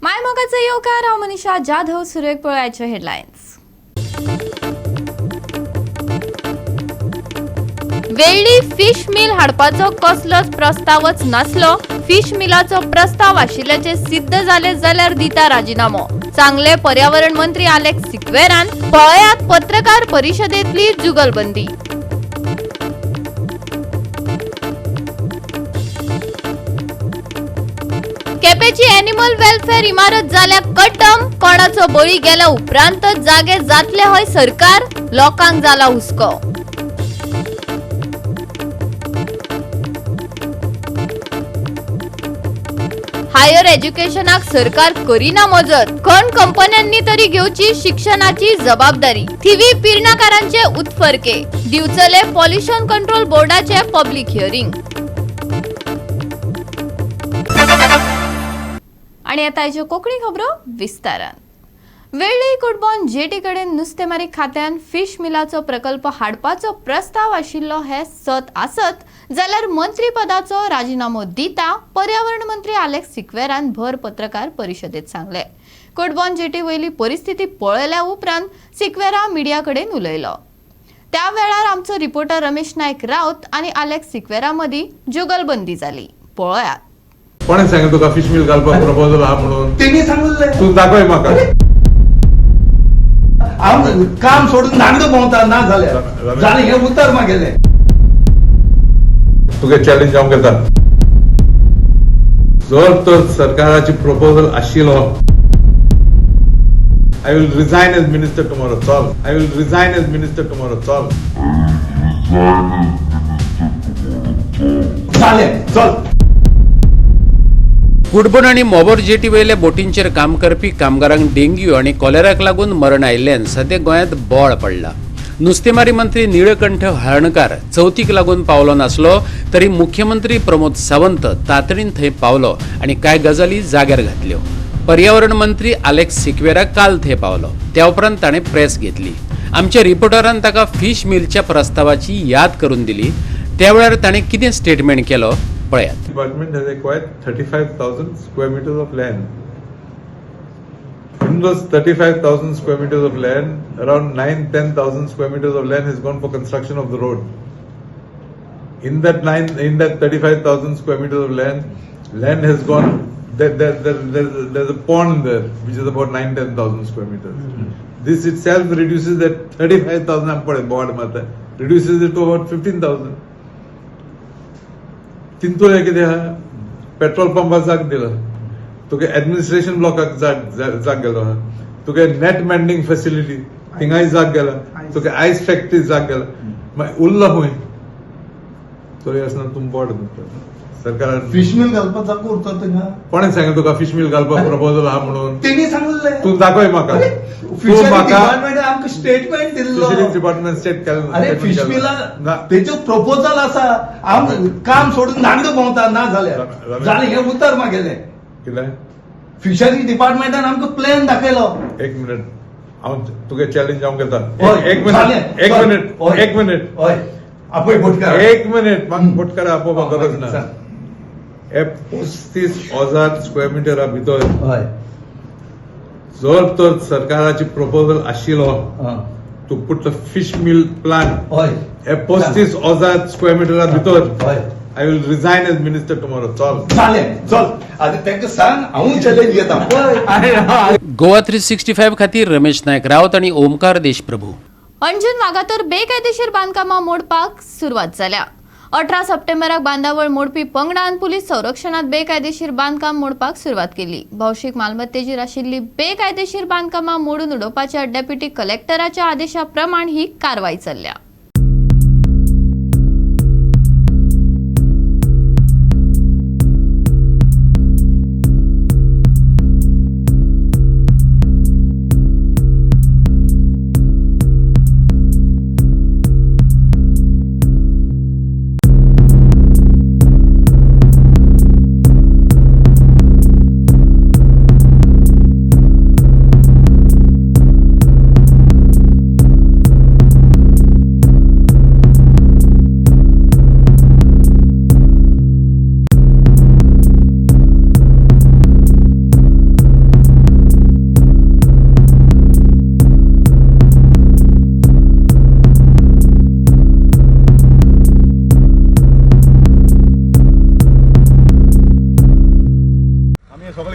मायमोगाचो येवकार. हांव मनीषा जाधव. सुरेख पळयाचे हेडलायन्स. वेळ्ळी फिश मिल हाडपाचो कसलोच प्रस्तावच नासलो. फिश मिलाचो प्रस्ताव आशिल्ल्याचे सिद्ध जाले जाल्यार दिता राजिनामो. चांगले पर्यावरण मंत्री आलेक्स सिक्वेरान. पळयात पत्रकार परिशदेतली जुगलबंदी. केपेची एनिमल वेलफेअर इमारत जाल्या कड्डम. कोणाचो बळी गेल्या उपरांत जागे जातले हय सरकार. लोकांक जाला हुस्को. हायर एज्युकेशनाक सरकार करीना मजत. खण कंपन्यांनी तरी घेवची शिक्षणाची जबाबदारी. थिवी पिर्णाकारांचे उत्फर्के. दिवचले पॉल्युशन कंट्रोल बोर्डाचे पब्लिक हिअरिंग. आणि आता आयच्यो कोंकणी खबरो विस्तारान. वेळ्ळी कुडबोन जेटी कडेन नुस्तेमारी खात्यान फिश मिलाचो प्रकल्प हाडपाचो प्रस्ताव आशिल्लो हें सत आसत जाल्यार मंत्रीपदाचो राजिनामो दिता, पर्यावरण मंत्री आलेक्स सिक्वेरान भर पत्रकार परिशदेत सांगलें. कुडबोन जेटी वयली परिस्थिती पळयल्या उपरांत सिक्वेरा मिडिया कडेन उलयलो. त्या वेळार आमचो रिपोर्टर रमेश नायक राऊत आनी आलेक्स सिक्वेरा मदीं जुगलबंदी जाली. पळयात. कोणें सांगलें तुका फिश मिल घालपाक प्रपोजल आहा म्हणून? तेणी सांगलें. तूं दाखय म्हाका. हांव काम सोडून नागडो भोंवता ना जाल्यार. जालें, हें उतर मागेलें. तुगे चॅलेंज हांव घेता. जर तर सरकाराची प्रपोजल आशिल्लो, I will resign as minister tomorrow. चल. I will resign as minister tomorrow. चल. जालें, चल. कुडबण आनी मोबोर जेटी वयल्या बोटींचेर काम करपी कामगारांक डेंग्यू आनी कॉलेराक लागून मरण आयिल्ल्यान सद्या गोंयांत बोवाळ पडला. नुस्तेमारी मंत्री निळकंठ हळर्णकार चवथीक लागून पावलो नासलो तरी मुख्यमंत्री प्रमोद सावंत तातडीन थंय पावलो आनी कांय गजाली जाग्यार घातल्यो. पर्यावरण मंत्री आलेक्स सिक्वेरा काल थंय पावलो. त्या उपरांत ताणें प्रेस घेतली. आमच्या रिपोर्टरान ताका फिश मिलच्या प्रस्तावाची याद करून दिली. त्या वेळार ताणें कितें स्टेटमेंट केलो, पळयात. Department has acquired 35,000 square meters of land. In those 35,000 square meters of land, around 9 10,000 square meters of land has gone for construction of the road. In that 35,000 square meters of land, land has gone, there's a pond there, which is about 9 10,000 square meters. This itself reduces that 35,000, I'm putting board mata, reduces it to about 15,000. तितून कितें आहा, petrol पंपाक जाग दिला तुगे, administration ब्लॉकाक जाग गेलो आहा तुगे, नेट मेंडिंग फॅसिलिटी थिंगाय जाग गेला तुगे, आयस फॅक्टरी जाग गेला. मागीर उरलो खंय तरी आसतना तुमी बोट सरकारान. फिश मिल घालपाक जागो उरता थिंगा. कोणें सांगलें तुका फिश मिल घालपाक प्रपोजल आहा म्हणून? तेणी सांगलें. तूं दाखय म्हाका. तूं फिशरी म्हाका डिपार्टमेंट आमकां स्टेटमेंट दिल्लो. फिशरीज डिपार्टमेंट स्टेट केलें. अरे, फिश मिला तेजो प्रपोजल आसा. हांव काम सोडून नागडो भोंवता ना जाल्यार. जालें, हें उतर मागेलें. कितें? फिशरी डिपार्टमेंटान आमकां प्लॅन दाखयलो. एक मिनिट, हांव तुगे चॅलेंज हांव घेता. हय, एक जालें, मिनिट, एक चल. मिनिट. हय. एक मिनिट. हय, आपय बोटकार. एक मिनिट, म्हाका बोटकारा आपोवपाक गरज ना. सांग. हे 35,000 स्क्वेअर मिटरा भितर जर तर सरकाराची प्रपोजल आशिल्लो to put the fish mill plant, हे 35,000 स्क्वेअर मिटरा भितर, I will resign as minister tomorrow. चल. जालें, चल. आतां तांकां सांग, हांवूय चॅलेंज घेता. पळय. गोवा 365 खातीर रमेश नायक रावत आनी ओमकार देशप्रभू. अंजुन वागातोर बेकायदेशीर बांदकामां मोडपाक सुरवात जाल्या. 18 सप्टेंबराक बांदावळ मोडपी पंगडान पुलीस संरक्षणात बेकायदेशीर बांदकाम मोडपाक सुरवात केली. भौशीक मालमत्तेचेर आशिल्ली बेकायदेशीर बांदकामां मोडून उडोवपाच्या डेप्युटी कलेक्टराच्या आदेशा प्रमाण ही कारवाय चल्ल्या.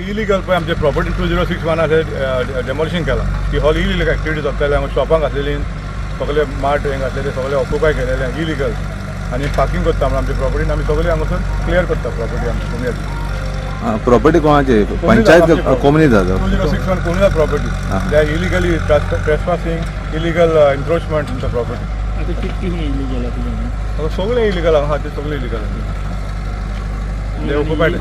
इलिगल पळय आमचे प्रॉपर्टी 2061 अशें डेमोलिशन केलां. ती हॉल इलिगल एक्टिविटी चलताले हांगा. शॉपांक आसलेली सगळे, मार्ट हें घातलेले सगळे ऑक्युपाय केलेले इलिगल आनी पार्किंग करता म्हणून आमची प्रॉपर्टी. आमी सगळे हांगासर क्लियर करता प्रॉपर्टी आमची कोमुनिदाद. प्रॉपर्टी कोणाची? Panchayat, comunidade? 2061 Comunidade property. They are illegally trespassing, illegal encroachment in the property. सगळे इलिगल आहा ते, सगळे इलिगल. They occupied.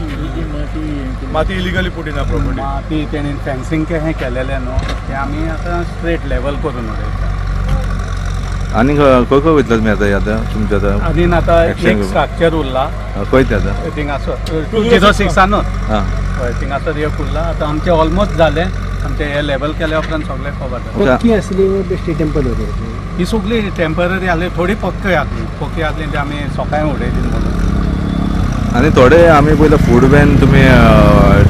माती इलिगली पुट इन प्रॉपर्टी. माती तेणी फेन्सिंग हें केलेलें न्हू, तें आमी आतां स्ट्रेट लेवल करून उडयता. आनी खंय खंय वयतले तुमी आतां? आतां तुमच्या आतां आनी आतां Action एक घेवपाक. स्ट्रक्चर उरला. खंय तें आतां? थिंगासर 2006नानूच. आं. हय, थिंगासर एक उरला. आतां आमचें ऑलमोस्ट जालें. आमचें हें लेवल केल्या उपरांत सगळें खबर जालें. पक्की आसली बेश्टी टेम्पररी? ही सगळी टेम्पररी आसली, थोडी पक्की आसली. पक्की आसली ती आमी सकाळीं उडयली म्हणून. आनी थोडे आमी पयले फूड बॅन तुमी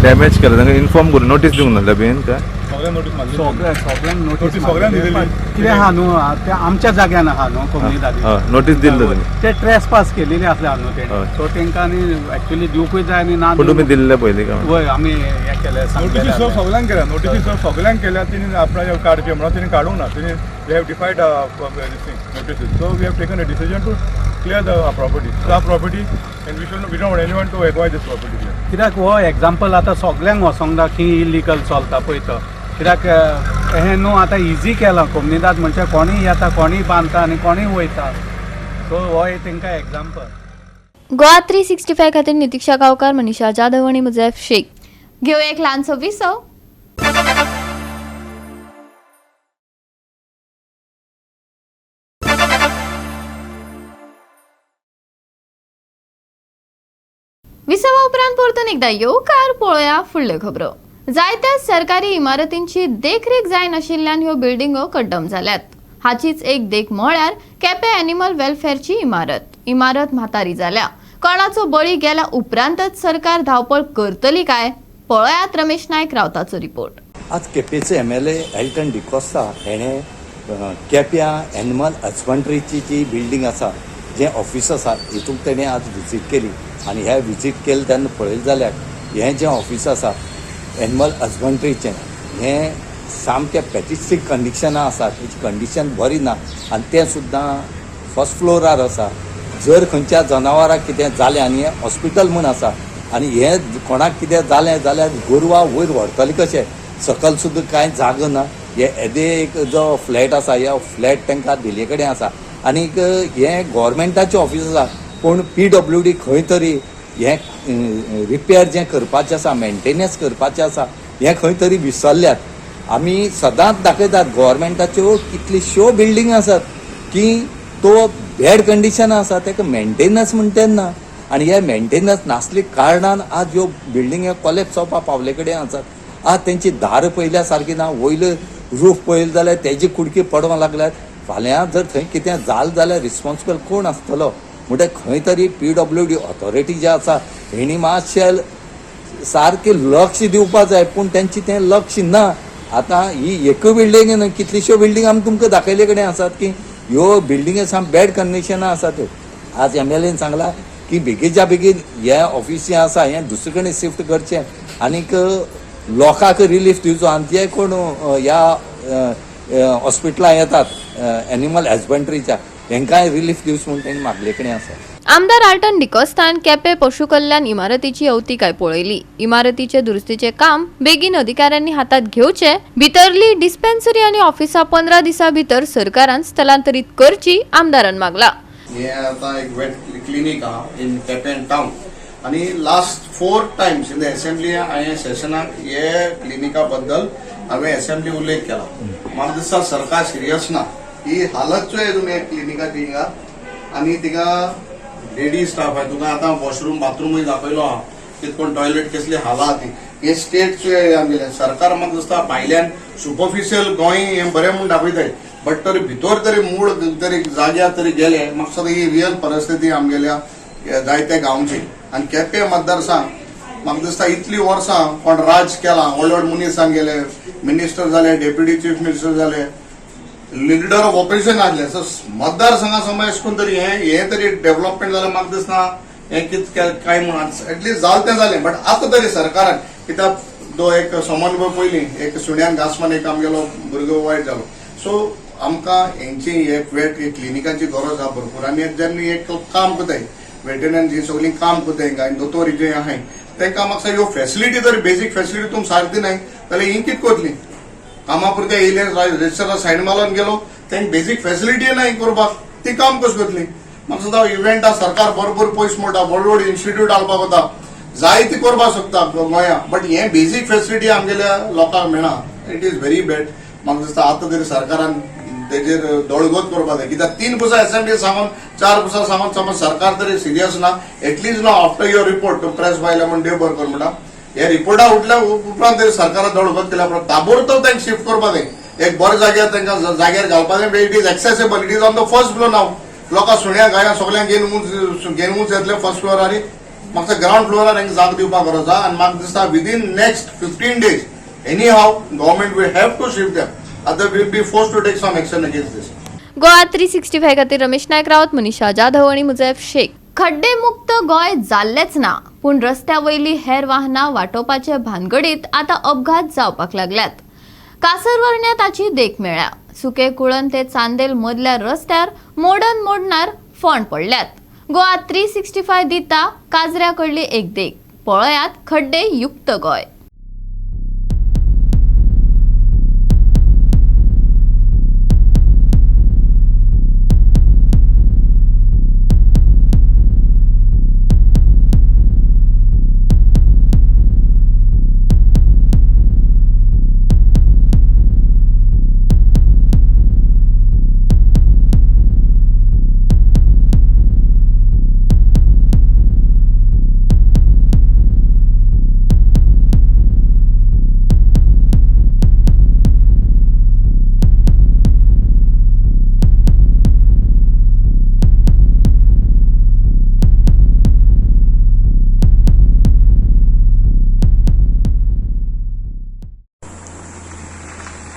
डॅमेज केले, तांकां इन्फॉर्म करून नोटीस दिवंक नासले बीन काय? सगळ्या नोटीस मारली. सगळ्या सगळ्यांक नोटीस. नोटीस सगळ्यांक दिलेली. कितें आहा न्हू, ते आमच्या जाग्यान आहा न्हू कोमुनिदादी. हय, नोटीस दिल्ले तुमी? ते ट्रेस पास केलेली आसले न्हू तेणी. हय. सो तेंकां न्ही एक्चुअली दिवकूय जाय आनी ना. पूण तुमी दिल्ले पयलीं काय? वय, आमी हें केलें. नोटीसी सर्व सगळ्यांक केल्या. नोटीसी सर्व सगळ्यांक केल्या. तिने आपणाचे काडचे म्हणून तिने काडूंक ना. तिने they have defied this thing notices, so we have taken a decision to clear the property, the property, and we should we don't anyone to acquire this property. कित्याक हो एग्जाम्पल आतां सगल्यांक वचोंक ना की इलिगल चलता पळय तो. कित्याक हें न्हू आतां इजी केलां. कोमुनिदाद म्हणजे कोणीय येता, कोणीय बांदता आनी कोणीय वयता. सो हो एक तेंकां एग्जाम्पल. गोवा 365 खातीर नितिक्षा गांवकार, मनीषा जाधव आनी मुजैफ शेख. घेवया एक ल्हानसो विसव. विसवा उपरांत परतून एकदा येवकार. पळोवया फुडल्यो खबरो. जायत्या सरकारी इमारतींची देखरेख जायनाशिल्ल्यान ह्यो बिल्डिंगो कड्डम जाल्यात. हाचीच एक देख म्हळ्यार केपें एनिमल वेलफेअरची इमारत. इमारत म्हातारी जाल्या. कोणाचो बळी गेल्या उपरांतच सरकार धांवपळ करतली काय? पळयात रमेश नायक रावताचो रिपोर्ट. आज केपेचो एमएलए एल्टन डिकोस्ता हेणें केप्यां एनिमल हजबंड्रीची जी बिल्डींग आसा, जें ऑफीस आसा, हितूंत तेणें आज विजीट केली. आनी हे विजीट केलें तेन्ना पळयलें जाल्यार हें जें ऑफीस आसा एनिमल हजबंड्रीचें, हें सामकें पॅटिस्टीक कंडिशनां आसा. तेची कंडिशन बरी ना आनी तें सुद्दां फर्स्ट फ्लोरार आसा. जर खंयच्या जनावराक कितें जालें, आनी हें हॉस्पिटल म्हूण आसा, आनी हें कोणाक कितें जालें जाल्यार गोरवां वयर व्हरतले कशें? सकल सुद्दां कांय जागो ना. हे येदे एक जो फ्लॅट आसा, ह्या फ्लॅट तांकां दिल्ले कडेन आसा. आनीक हें गोवोरमेंटाचें ऑफीस आसा, पूण पीडब्ल्यूडी खंय तरी हें रिपेर जें करपाचें आसा, मेंटेनन्स करपाचें आसा, हें खंय तरी विसरल्यात. आमी सदांच दाखयतात गोवोरमेंटाच्यो कितल्योश्यो बिल्डींग आसात की तो बॅड कंडिशन आसा, ताका मेंटेनन्स म्हणटा ना. आनी हे मेंटेनन्स नासले कारणान आज ह्यो बिल्डिंग कोलॅप्स जावपा पावले कडेन आसात. आज तेंची दारां पळयल्या सारकी ना, वयले रूफ पळयले जाल्यार तेजी कुडकी पडोंक लागल्यात. फाल्यां जर थंय कितें जालें जाल्यार रिस्पोन्सिबल कोण आसतलो? म्हणटकीर खंय तरी पीडब्ल्यूडी ऑथॉरिटी जे आसा हेणी मातशें सारकें लक्ष दिवपा जाय, पूण तेंचें तें लक्ष ना. आतां ही एकूय बिल्डींग न्हय, कितल्योश्यो बिल्डींग आमी तुमकां दाखयले कडेन आसात की ह्यो बिल्डिंगे साम बॅड कंडिशनां आसा त्यो. आज एमएलएन सांगलां की बेगीच्या बेगीन हें ऑफीस जें आसा हें दुसरे कडेन शिफ्ट करचें आनीक लोकांक रिलीफ दिवचो. आनी जे कोण ह्या हॉस्पिटलां येतात एनिमल हजबंड्रीच्या, हेंकांय रिलीफ दिवचो म्हूण तेणी मागले कडेन आसा. आमदार आल्टन डिकोस्तान केपें पशु कल्याण इमारतीची अवतिकाय पळयली. इमारतीचे दुरुस्तीचे काम बेगीन अधिकाऱ्यांनी हातात घेवचे, भितरली डिस्पेन्सरी आनी ऑफिसां 15 दिसां भितर सरकारान स्थलांतरीत करची आमदारान मागला. हे आतां एक वेट क्लिनीक आहा इन केपें टावन आनी last four times in the assembly हांवें सेशनाक हे क्लिनिका बद्दल हांवें एसेंब्ली उल्लेख केला. म्हाका दिसता सरकार सिरियस ना. ही हालत चोय तुमी क्लिनिकाची हिंगा आनी थिंगा लेडीज स्टाफ आहे. तुका आतां वॉशरूम बाथरूमूय दाखयलो आहा, कितकोण टॉयलेट कसली हालात. हे स्टेट चोय आमगेले सरकार म्हाका दिसता भायल्यान सुपरफिशियल गोंय हें बरें म्हूण दाखयताय, बट तरी भितर तरी मूळ तरी जाग्यार तरी गेले म्हाका दिसता ही रियल परिस्थिती आमगेल्या जायत्या गांवची. आनी केपें मतदारसंघ म्हाका दिसता इतली वर्सां कोण राज केला, व्हडले व्हड मनीस आमगेले मिनिस्टर जाले, डेप्युटी चीफ मिनिस्टर जाले, लिडर ऑफ ऑपोजिशन आसले. सो मतदारसंघा समावेश करून तरी हें हें तरी डेव्हलपमेंट जाल्यार म्हाका दिसना हें कितें काय म्हणून एटलिस्ट जालें तें जालें, बट आतां तरी सरकारान कित्याक दो एक समन्वय पयलीं एक सुण्यान घांस मारून एक आमगेलो भुरगो वायट जालो. सो आमकां हेंची एक वेट क्लिनिकांची गरज आहा भरपूर. आनी जेन्ना एक काम करताय वेटरनरी जी सगळीं काम करताय हिंगा आनी दोतोर जे आहाय तांकां म्हाका ह्यो फॅसिलिटी जर बेजीक फॅसिलिटी तुमी सारकी दिनाय जाल्यार ही कितें करतली? कामा पुरते येयले रजिस्टरार सायन मारून गेलो, तांकां बेजीक फॅसिलिटी ना करपाक, ती काम कशें करतली? म्हाका दिसता इव्हेंटा सरकार भरपूर पयशे मोडटा, व्हड व्हड इन्स्टिट्यूट हाडपाक वता, जाय ती करपाक शकता गोंया, बट हे बेजीक फॅसिलिटी आमगेल्या लोकांक मेळना. It is very bad. म्हाका दिसता आतां तरी सरकारान तेजेर दळगोत करपाक जाय, कित्याक 3 पुसा एसेंब्ली सांगून 4 पुसा सांगून समज सरकार तरी सिरियस ना. एटलिस्ट ना आफ्टर your report press भायल्या म्हण देव बरो कर म्हणटा, हे रिपोर्टा उठल्या उपरांत तरी सरकारान दळगोत केल्या उपरांत ताबडतोब तांकां शिफ्ट करपाक जाय, एक बऱ्या जाग्यार तांकां जाग्यार घालपाक जाय. It is accessible, it is on the first floor now. लोकां सुण्या गायां सगल्यांक घेवन उंच येतले फर्स्ट फ्लोरार, आनी म्हाका ग्रावंड फ्लोरार हांकां जाग दिवपाक गरज आहा. आनी म्हाका दिसता within next 15 days anyhow government will have to shift them, other will be force to take some action against this. Goa 365 खातीर रमेश नायक रावत, मनीषा जाधव आनी मुजैफ शेख. खड्डेमुक्त गोंय जाल्लेच ना, पूण रस्त्या वयली हेर वाहनां वाटोवपाचे भानगडीत आतां अपघात जावपाक लागल्यात. कासरवर्ण्या ताची देख मेळ्ळ्या. सुके कुळण ते चांदेल मदल्या रस्त्यार मोडन मोडणार फोंड पडल्यात. गोवा 365 दिता काजऱ्या कडली एक देख, पळयात खड्डे युक्त गोंय.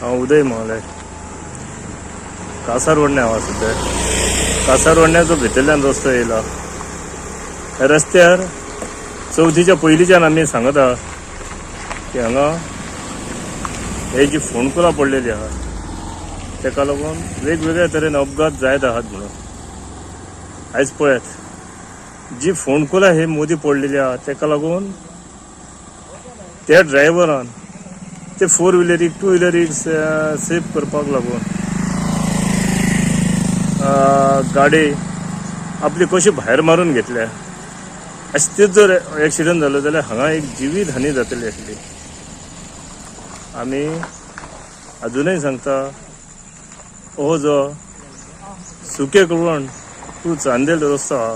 हांव उदय मोहले, कासारवर्ण्या हांव सद्या. कासारवर्ण्याचो भितरल्यान रस्तो येयला. ह्या रस्त्यार चवथीच्या पयलींच्यान आमी सांगता की हांगा हे जी फोंडकुलां पडलेली आहा तेका लागून वेगवेगळ्या तरेन अपघात जायत आहात म्हणून. आयज पळयात जी फोंडकुलां हे मोदी पडलेली आहा तेका लागून त्या ड्रायव्हरान ते 4 व्हिलरीक 2 व्हिलरीक सेफ करपाक लागून गाडी आपली कशी भायर मारून घेतल्या. अशें तेच जर एक्सिडंट जालो जाल्यार हांगा एक जिवीत हानी जातली आसली. आमी अजुनूय सांगता, हो जो सुके कुळवण टू चांदेल रस्तो आहा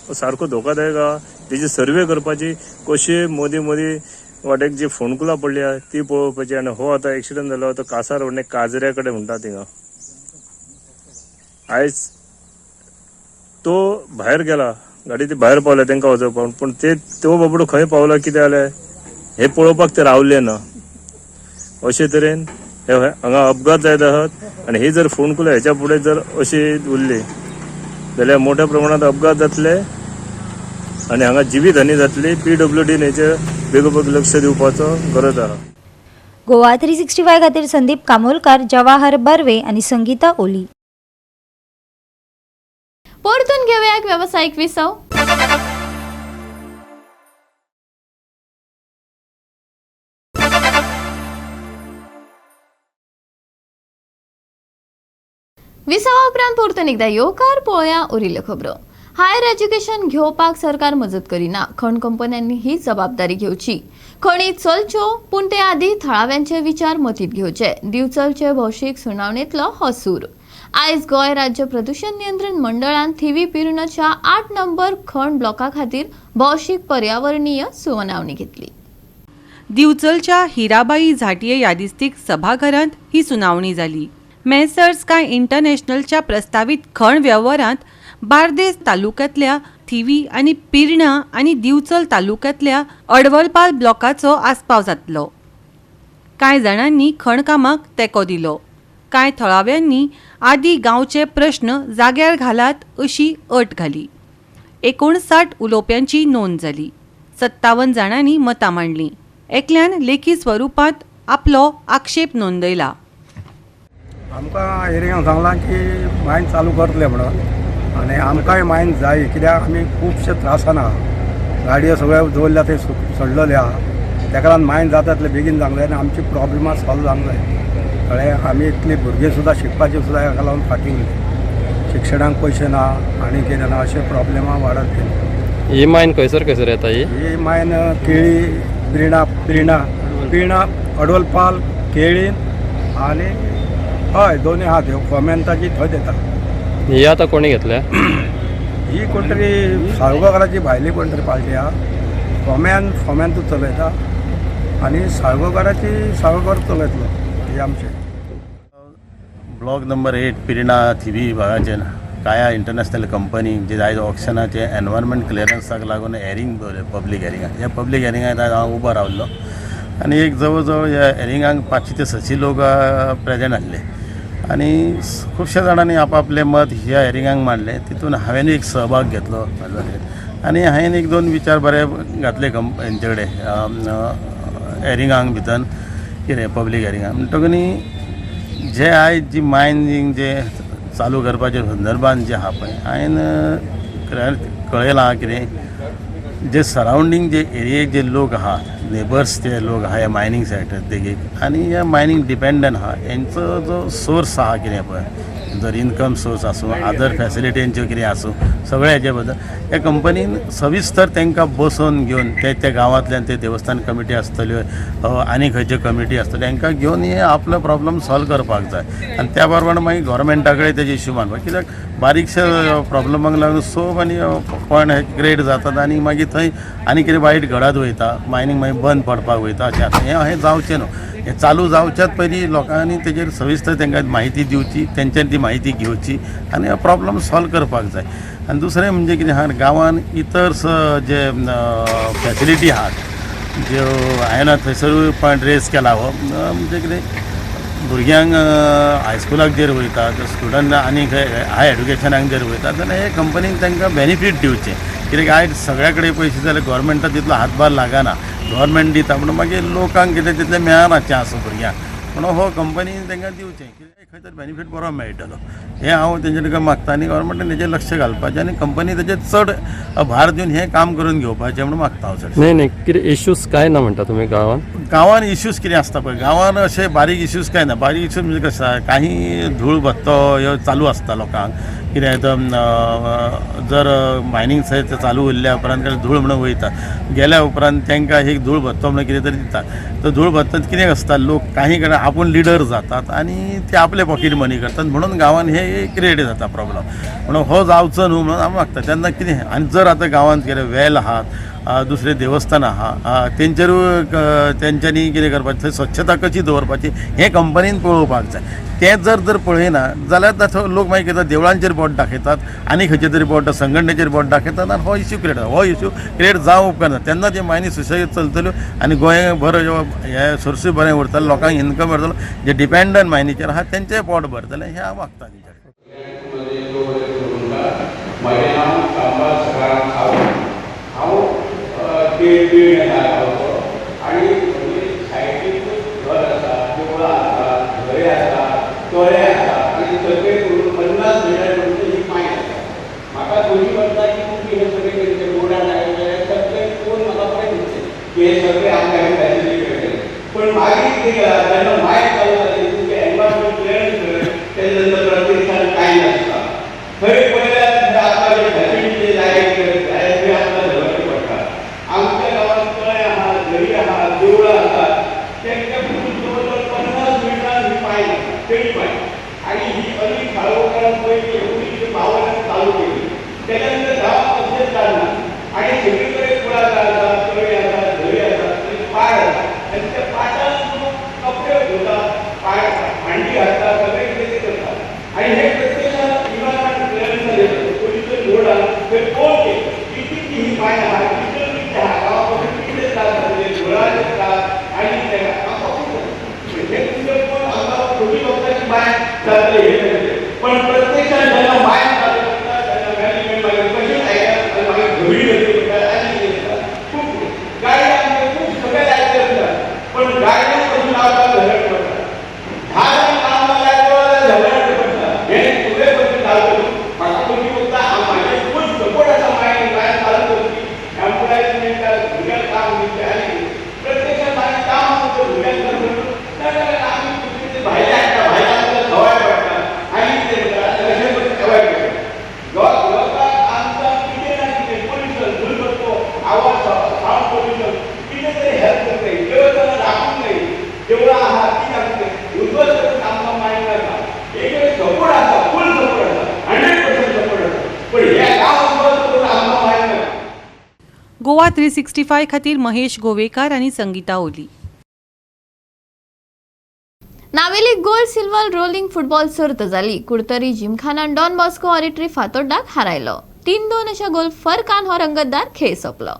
हो सारको धोकादायक आहा. तेजी सर्वे करपाची, कशी मदीं मदीं वाटेक जी फोंडकुलां पडली आहा ती पळोवपाची. आनी हो आतां एक्सिडंट जालो तो कासारवर्णे काजऱ्या कडेन म्हणटा थिंगा. आयज तो भायर गेला, गाडी ती भायर पावल्या तांकां वचोवपाक, पूण ते तो बाबडो खंय पावला कितें जालें हें पळोवपाक ते रावले ना. अशे तरेन हे हांगा अपघात जायत आहात. आनी ही जर फोंडकुलां हेच्या फुडें जर अशी उरली जाल्यार मोठ्या प्रमाणात अपघात जातले आनी हांगा जिवीत हानी जातली. PWD हेचेर बेगोबेग लक्ष दिवपाचो गरज आहा. गोवा 365 खातीर संदीप कामोलकार, जवाहर बर्वे आनी संगीता ओली. परतून घेवया एक वेवसायीक विसव. विसवा उपरांत परतून एकदा येवकार पळोवया उरिल्ल्यो खबरो. हायर एज्युकेशन घेवपाक सरकार मजत करिना, खण कंपन्यांनी ही जबाबदारी घेवची. खणी चलच्यो पूण ते आदी थळाव्यांचे विचार मतींत घेवचे. दिवचलचे भौशीक सुनावणेंतलो हो सूर. आयज गोंय राज्य प्रदूषण नियंत्रण मंडळान थिवी पिर्णच्या 8 नंबर खण ब्लॉका खातीर भौशीक पर्यावरणीय सुनावणी घेतली. दिवचलच्या हिराबाई झाटिये यादिस्तीक सभाघरांत ही सुनावणी जाली. मेसर्स काय इंटरनॅशनलच्या प्रस्तावीत खण वेव्हारांत बार्देस तालुक्यांतल्या थिवी आनी पिर्णा आनी दिवचल तालुक्यांतल्या अडवलपाल ब्लॉकाचो आस्पाव जातलो. कांय जाणांनी खणकामाक तेंको दिलो, कांय थळाव्यांनी आदी गांवचे प्रश्न जाग्यार घालात अशी अट घाली. 59 उलोवप्यांची नोंद जाली. 57 जाणांनी मतां मांडलीं. एकल्यान लेखी स्वरुपांत आपलो आक्षेप नोंदयला. आमकां एरियांक सांगलां की मायन चालू करतले म्हणून आनी आमकांय मायन जाय, कित्याक आमी खुबशे त्रासान आहा. गाडयो सगळ्यो दवरल्या थंय सडलेले आहा, तेका लागून मायन जाता तितले बेगीन जावंक जाय आनी आमची प्रॉब्लमां सॉल्व जावंक जाय. कळ्ळें, आमी इतली भुरगीं सुद्दां शिकपाची सुद्दां हेका लागून फाटीं उरली, शिक्षणाक पयशे ना आनी कितें ना, अशे प्रॉब्लमां वाडत गेली. ही मायन खंयसर खंयसर येता ही? ही मायन केळी, पिर्णा पिर्णा पिर्णा अडोलपाल, केळी आनी हय दोनूय आहा त्यो कोमेंताची थंय येता. ही आतां कोणी घेतल्या? ही कोण तरी साळगांवकाराची भायली कोण तरी पार्टी आहा. फोम्यान फोम्यान तूं चलयता आनी साळगांवकाराची साळगांवकार चलयतलो. हे आमचे ब्लॉक नंबर 8 पिर्णा थिवी भागाचेर काया इंटरनॅशनल कंपनी जे आयज ऑक्शनाचे एनवायरमेंट क्लियरन्साक लागून हेरींग दवरलें, पब्लीक हेरिंगाक. ह्या पब्लीक हेरिंगाक आयज हांव उबो रावल्लो आनी एक जवळ जवळ ह्या हेरिंगाक 500 ते 600 लोक प्रेजेंट आसले आनी खुबश्या जाणांनी आपआपलें मत ह्या हेरिंगाक मांडलें. तितून हांवें एक सहभाग घेतलो आनी हांवें एक दोन विचार बरे घातले हेंचे कडेन हेरिंगांक भितर कितें पब्लीक हेरिंगाक. म्हणटकूच न्ही जे आयज जी मायनींग जे चालू करपाचे संदर्भान जे आहा पळय, हांवें कळयलां कितें जे सरावंडींग जे एरियेक जे लोक आहा, नेबर्स ते लोक आहा ह्या मायनींग सायटर देगेक आनी ह्या मायनींग डिपेंडंट आहा, हेंचो जो सोर्स आहा कितें पळय, जर इनकम सोर्स आसूं, अदर फॅसिलिटी हेंच्यो कितें आसूं, सगळें हेजे बद्दल ह्या कंपनीन सविस्तर तांकां बसोवन घेवन ते त्या गांवांतल्यान ते देवस्थान कमिटी आसतल्यो आनी खंयच्यो कमिटी आसतल्यो हांकां घेवन हे आपलो प्रॉब्लम सॉल्व करपाक जाय. आनी त्या प्रमाणे मागीर गोवोरमेंटा कडेन तेजे इश्यू मांडपाक, कित्याक बारीकशे प्रॉब्लमाक लागून सो मनी पॉयंट हे क्रिएट जातात आनी मागीर थंय आनी कितें वायट घडत वयता, मायनींग मागीर बंद पडपाक वयता. अशें आतां हें अहें जावचें न्हू. हें चालू जावच्यात पयलीं लोकांनी तेजेर सविस्तर तांकां म्हायती दिवची, तेंच्यान ती म्हायती घेवची आनी प्रॉब्लम सॉल्व करपाक जाय. आनी दुसरें म्हणजे कितें आहा, गांवान इतर जे फॅसिलिटी आहात ज्यो हांवें थंयसरूय पॉयंट रेज केला हो, म्हणजे कितें भुरग्यांक हायस्कुलाक जर वयता स्टुडंट आनी खंय हाय एड्युकेशनाक जर वयता जाल्यार हे कंपनीन तांकां बेनिफीट दिवचें. कित्याक आयज सगळ्या कडेन पयशे जाल्यार गोवोरमेंटाक तितलो हातभार लागना, गोवोरमेंट दिता म्हणून मागीर लोकांक कितें तितलें मेळना चान्स भुरग्यांक, म्हणून हो कंपनीन तांकां दिवचें, कित्याक खंय तरी बेनिफीट बरो मेळटलो हें हांव तेंचे कडेन मागता. आनी गोवोरमेंटान तेजेर लक्ष घालपाचें आनी कंपनी तेजेर चड भार दिवन हें काम करून घेवपाचें म्हणून मागता हांव चड. नाही नाही, कितें इश्यूज काय ना म्हणटा तुमी गांवान? गांवान इश्यूज कितें आसता पळय, गांवान अशे बारीक इश्यूज काय ना. बारीक इश्यूज म्हणजे कशें आसा, काही धूळ भत्तो ह्यो चालू आसता लोकांक, कितें जर मायनींग थंय चालू उरल्या उपरांत धूळ म्हणून वयता, गेल्या उपरांत तांकां एक धूळ भत्तो म्हणून कितें तरी दितात. तो धूळ भत्तो कितें आसता, लोक काही कडेन आपूण लिडर जातात आनी ते आपले पॉकेट मनी करतात, म्हणून गांवान हे क्रिएट जाता प्रॉब्लम. म्हणून हो जावचो न्हू म्हणून आमी मागता. तेन्ना कितें आनी जर आतां गांवांत कितें वेल आहात, दुसरे देवस्थान आहा, तेंचेरूय तेंच्यांनी कितें करपाचें, थंय स्वच्छता कशी दवरपाची हें कंपनीन पळोवपाक जाय. तें जर जर पळयना जाल्यार ताचो लोक मागीर कितें देवळांचेर बोट दाखयतात आनी खंयचे तरी बोट संघटनेचेर बोट दाखयतात आनी हो इश्यू क्रिएट जाता. हो इश्यू क्रिएट जावंक उपकारना. तेन्ना त्यो मायनी सुशेगाद चलतल्यो आनी गोंयभर हे सोर्सूय बरें उरतले, लोकांक इनकम मेळटलो, जे डिपेंडंट मायनीचेर आहा तेंचें पोट भरतलें हें हांव मागता तेंचे कडेन. म्हजें नांव सांबा सकाराम सावंत. हांव गांवचो आनी म्हजे सायडीकूच घर आसा, देवळां आसा, घरे आसा, तळें आसा आनी सगळें करून 50 मिटर पर्यंत ही मायन आसा. म्हाका दोनी वर्सां की तुमी हें सगळें केलें, बोर्डार लायलें जाल्यार सगळें पळोवन म्हाका बरें दिसलें की हें सगळें आमकां हें फॅसिलिटी मेळटलें. पण मागीर कितें केलां, जेन्ना मायन चालू जाली तुमचें एनवायरमेंट क्लियरन्स मेळ्ळें तेन्ना नंतर प्रतिष्ठान कांय नासता. थंय पळयल्यार आमकां जे फॅसिलिटी लायट थंय आमकां झगडचें पडटा. आमच्या गांवांत तळें आहा, झरी आहा, देवळां आसात, तेंच्या पसून जवळ जवळ 50 मिटरां ही मायन आसा, तेणी मायन. आनी ही अनिल साळगांवकारान पयलीं 1952 चालू केली. तेच्या नंतर गांवांत कसलेंच जालें ना आनी सगळे कडेन कुळागर आसा, तळी आसा, झरी आसा, थंय पाड आसा आनी त्या पाटान लोक कपडे धुता, भांडी घासता, सगळें कितें तें करता. आनी हे प्रत्यक्षात इन्वायरमेंट क्लियरन्स जालें, पोलीस बोर्ड आहा थंय पळोवचें की कितली ही मायन आहा, कितले कितले आहा, गांवा पसून कितले त्रास जातले, धुळाचे त्रास आनी आमकां खूब हे तुमचें पळोवन आमकां थोडी वखदाची मायन जातली हे जातलें. पण प्रत्यक्षात जेन्ना मायन चालू करता तेन्ना मॅनेजमेंट मागीर गोवा 365 खातीर महेश गोवेकार आनी Sangeeta Oli. Navelim gold silver rolling football सर्त जाली. कुडतरी जिमखानान डॉन बॉस्को ऑरिटरी फातोड्डाक हारायलो. 3-2 अशा गोल फरकान हो रंगतदार खेळ सोंपलो.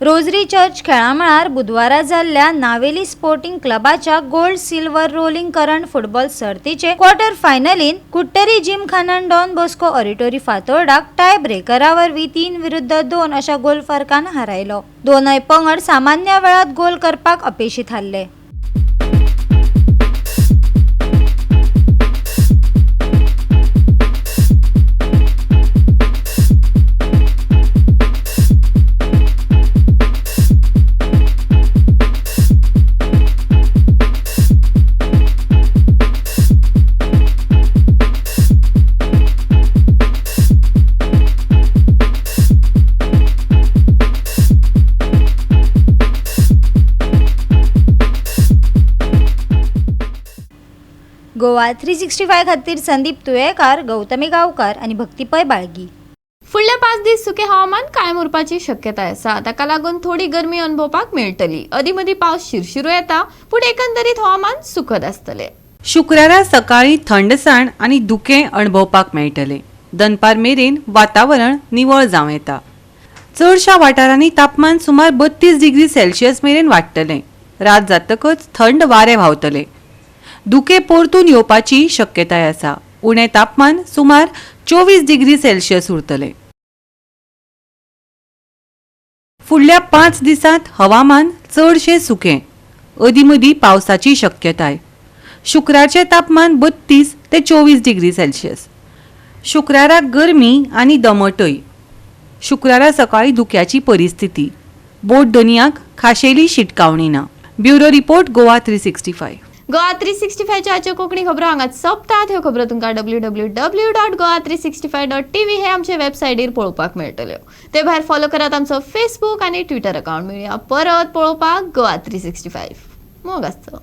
रोजरी चर्च खेळामळार बुधवारा जाल्ल्या नावेली स्पोर्टिंग क्लबाच्या gold silver rolling current football सर्तीचे क्वॉर्टर फायनलीन कुडटरी जिमखानान डॉन बॉस्को ऑरिटोरी फातोर्डाक टाय ब्रेकरा वरवीं 3-2 अशा गोल फरकान हारायलो. दोनय पंगड सामान्य वेळात गोल करपाक अपेशी थारले. गोवा 365 खातीर संदीप तुयेकार, गौतमी गांवकार आनी भक्ती पै बाळगी. फुडले 5 दीस सुके हवामान कायम उरपाची शक्यताय आसा. ताका लागून थोडी गरमी अणभवपाक मेळटली. अदीं मदीं पावस शिरशिरो येता, पूण एकंदरीत हवामान सुखद आसतलें. शुक्रारा सकाळीं थंडसाण आनी धुकें अणभवपाक मेळटलें. दनपार मेरेन वातावरण निवळ जावं येता. चडशा वाठारांनी तापमान सुमार 32 डिग्री सेल्सियस मेरेन वाडटलें. रात जातकच थंड वारें व्हांवतलें. धुकें परतून येवपाची शक्यताय आसा. उणें तापमान सुमार 24 डिग्री सेल्सियस उरतलें. फुडल्या 5 दिसांत हवामान चडशें सुकें, अदीं मदीं पावसाची शक्यताय. शुक्रारचें तापमान 32 ते 24 डिग्री सेल्सियस. शुक्राराक गरमी आनी दमटय. शुक्रारा सकाळीं धुक्याची परिस्थिती. बोट धनयांक खाशेली शिटकावणी ना. Bureau report, Goa 365. Goa 365च्या आजच्यो Konkani खबरो हांगाच सोंपतात. ह्यो खबरो तुमकां www.goa365.tv हे आमचे वेबसायटीर पळोवपाक मेळटल्यो. ते भायर फॉलो करात आमचो फेसबूक आनी ट्विटर अकावंट. मेळया परत पळोवपाक गोवा 365. मोग आसचो.